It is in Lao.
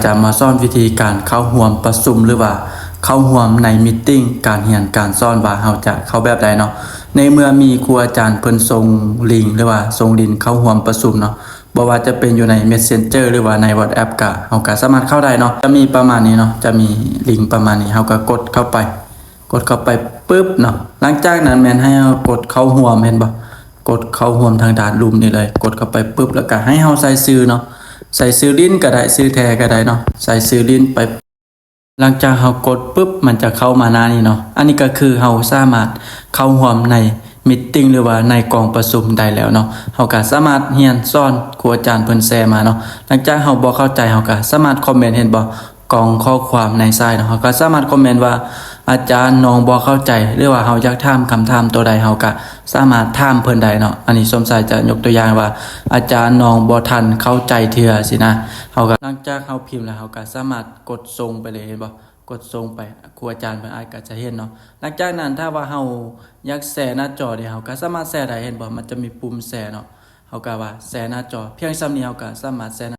ຈະມາສອນວິທີການເຂົ້າຮ່ວມປະຊຸມ ຫຼືວ່າເຂົ້າຮ່ວມໃນມີດຕິງ ການຮຽນການສອນວ່າເຮົາຈະເຂົ້າແບບໃດເນາະ. ໃນເມື່ອມີຄູອາຈານເພິ່ນສົ່ງລິງ ຫຼືວ່າສົ່ງລິງເຂົ້າຮ່ວມປະຊຸມເນາະ, ບໍ່ວ່າຈະເປັນຢູ່ໃນ Messenger ຫຼືວ່າໃນ WhatsApp ກະ ເຮົາກະສາມາດເຂົ້າໄດ້ເນາະ. ຈະມີປະມານນີ້ເນາະ, ຈະມີລິງປະມານນີ້, ເຮົາກະກົດເຂົ້າໄປ, ກົດເຂົ້າໄປປຶບເນາະ, ຫຼັງຈາກນັ້ນແມ່ນໃຫ້ເຮົາກົດເຂົ້າຮ່ວມ, ເຫັນບໍ່? ກົດເຂົ້າຮ່ວມທາງດ້ານລຸ່ມນີ້ເລີຍ, ກົດເຂົ້າໄປປຶບ ແລ້ວກະໃຫ້ເຮົາໃສ່ຊື່ເນາະ, ໃສ່ຊື່ຫຼິ້ນກະໄດ້, ຊື່ແທ້ກະໄດ້ເນາະ, ໃສ່ຊື່ຫຼິ້ນໄປ. ຫຼັງຈາກເຮົາກົດປຶບ ມັນຈະເຂົ້າມາໜ້ານີ້ເນາະ. ອັນນີ້ກະຄືເຮົາສາມາດເຂົ້າຮ່ວມໃນມີດຕິງ ຫຼືວ່າໃນກອງປະຊຸມໄດ້ແລ້ວເນາະ. ເຮົາກະສາມາດຮຽນສອນ ຄູອາຈານເພິ່ນແຊມາເນາະ. ຫຼັງຈາກເຮົາບໍ່ເຂົ້າໃຈ ເຮົາກະສາມາດຄອມເມັນ, ເຫັນບໍ່? ກ່ອງຂໍ້ຄວາມໃນຊ້າຍເນາະ, ເຮົາກະສາມາດຄອມເມັນວ່າ ອາຈານ ນ້ອງບໍ່ເຂົ້າໃຈ ຫຼືວ່າເຮົາຢາກຖາມຄຳຖາມໂຕໃດ ເຮົາກະສາມາດຖາມເພິ່ນໄດ້ເນາະ. ອັນນີ້ສົມຊາຍຈະຍົກຕົວຢ່າງວ່າ ອາຈານ ນ້ອງບໍ່ທັນເຂົ້າໃຈເທື່ອ ຊີ້ນະ. ເຮົາກະ ຫຼັງຈາກເຮົາພິມແລ້ວ ເຮົາກະສາມາດກົດສົ່ງໄປເລີຍ, ເຫັນບໍ່? ກົດສົ່ງໄປ ຄູອາຈານເພິ່ນອາດກະຈະເຫັນເນາະ. ຫຼັງຈາກນັ້ນ ຖ້າວ່າເຮົາຢາກແຊໜ້າຈໍເດ ເຮົາກະສາມາດແຊໄດ້, ເຫັນບໍ່? ມັນຈະມີປຸ່ມແຊເນາະ, ເຮົາກະວ່າແຊໜ້າຈໍ, ພຽງສ່ຳນີ້ເຮົາກະສາມາດແຊໜ້າ